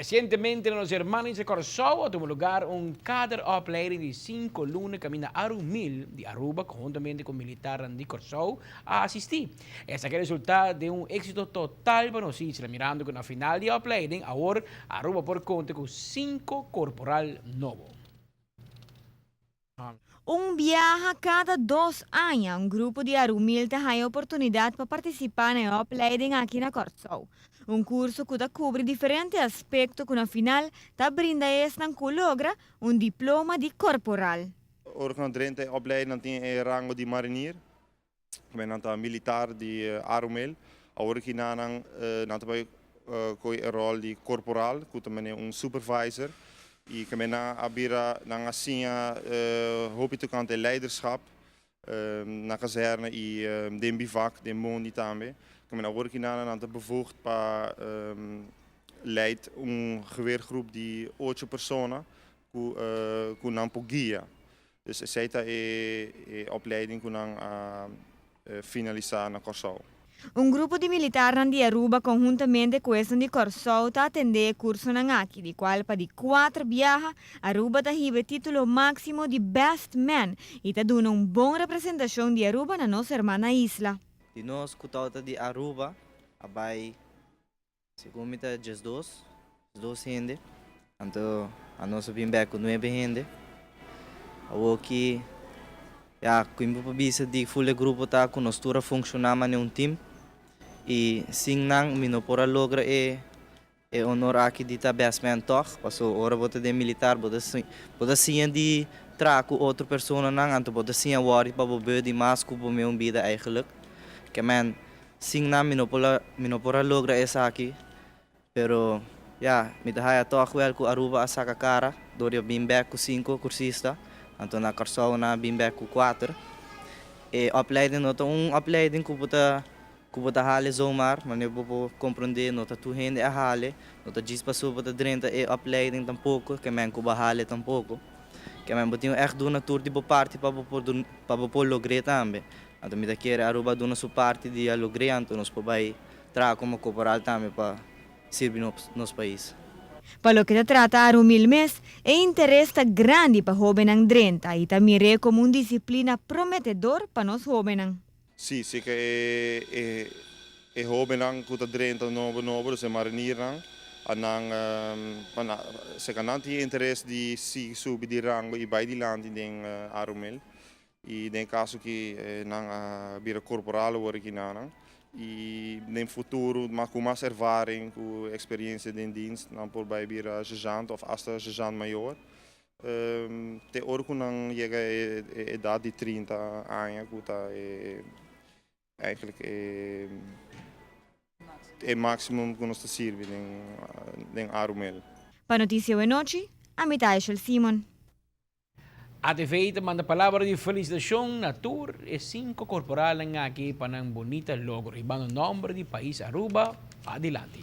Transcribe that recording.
Recientemente na nos hermana isla Corsou a tuma lugar un kaderopleiding di 5 luna caminda Arumil di Aruba conhuntamente cu militarnan di Corsou a asisti. Esaki a resulta den un exito total pa nos isla mirando cu na final di e opleiding awor Aruba por conta cu 5 corporal nobo. Un biaha cada 2 aña un grupo di Arumil ta haya oportunidad pa participa na e opleiding aki na Corsou. Un curso cu ta cubri diferente aspecto cu na final ta brinda esnan cu logra un diploma di corporal. Ora cu nan drenta e opleiding nan tin e rango di marinier, nan ta militar di Arumil. Awor aki nan ta bay coy e rol di corporal, cu ta mene un supervisor. Y cu nan a bira, nan a siña hopi tocante leiderschap na kazerne y den bivak, den mondi tambe. Cu men awor aki nan ta bevoegd pa leid un geweergroep di 8 persona cu nan por guia. Dus esey ta e opleiding cu nan a finalisa na Corsou. Un grupo di militarnan di Aruba conhuntamente cu esun di Corsou ta atende e cursonan aki, di cual pa di 4 biaha Aruba ta hiba titulo maximo di Best Man y ta duna un bon representacion di Aruba na nos hermana isla. Di nos cu ta di Aruba, a bay segun mi ta 12 hende, anto a nos a bin bek cu 9 hende. Awo ki, ja, cu mi por bisa di full e grupo ta cu nos tur a funciona manera un team y sin nan mi no por a logra e honor aki di ta best man toch, paso ora bo ta den militar, bo ta siña di traha cu otro persona nan, anto bo ta siña worry pa bo buddy mas cu bo mes bida eigenlijk. Ke men, sin nan mi no por a logra esaki, pero ja, mi ta haya toch wel cu Aruba a saca cara, door di bin bek cu 5 cursista, anto na Corsou nan a bin bek cu 4. E opleiding no ta un opleiding cu bo ta hale zomaar, maar bo por comprende, no ta tur hende a hale, no ta djis paso bo ta drenta e opleiding tampoco, ke men cu bo a hale tampoco. Ke men bo tin echt duna tur di bo parti pa bo por logr'e tambe. Anto mi ta kere Aruba duna su parti di a logr'e, anto nos por bay traha como corporal tambe pa sirbi nos pais. Pa loke ta trata Arumil mes, e interes ta grandi pa hobennan drenta y ta mir'e como un disciplina prometedor pa nos hobennan. Si, zeker e hobennan cu ta drenta nobo nobo, dus e mariniernan, en dan zeker nan tin interes di si subi di rango y bay dilanti den Arumil. Y den caso cu nan a bira corporal awor aki nan y den futuro mas cu mas ervaring, cu experiencia den dienst, nan por bay bira sergeant of hasta sergeant mayor. Te ora cu nan yega e edad di 30 aña cu ta eigenlijk e maximum cu nos ta sirbi den Arumil. Pa Noticia Nochi, ami ta Aishel Simon. ATV ta manda palabra di felicitacion na tur e 5 corporalnan aki pa nan bunita logro. Y na nomber di pais Aruba, adilanti.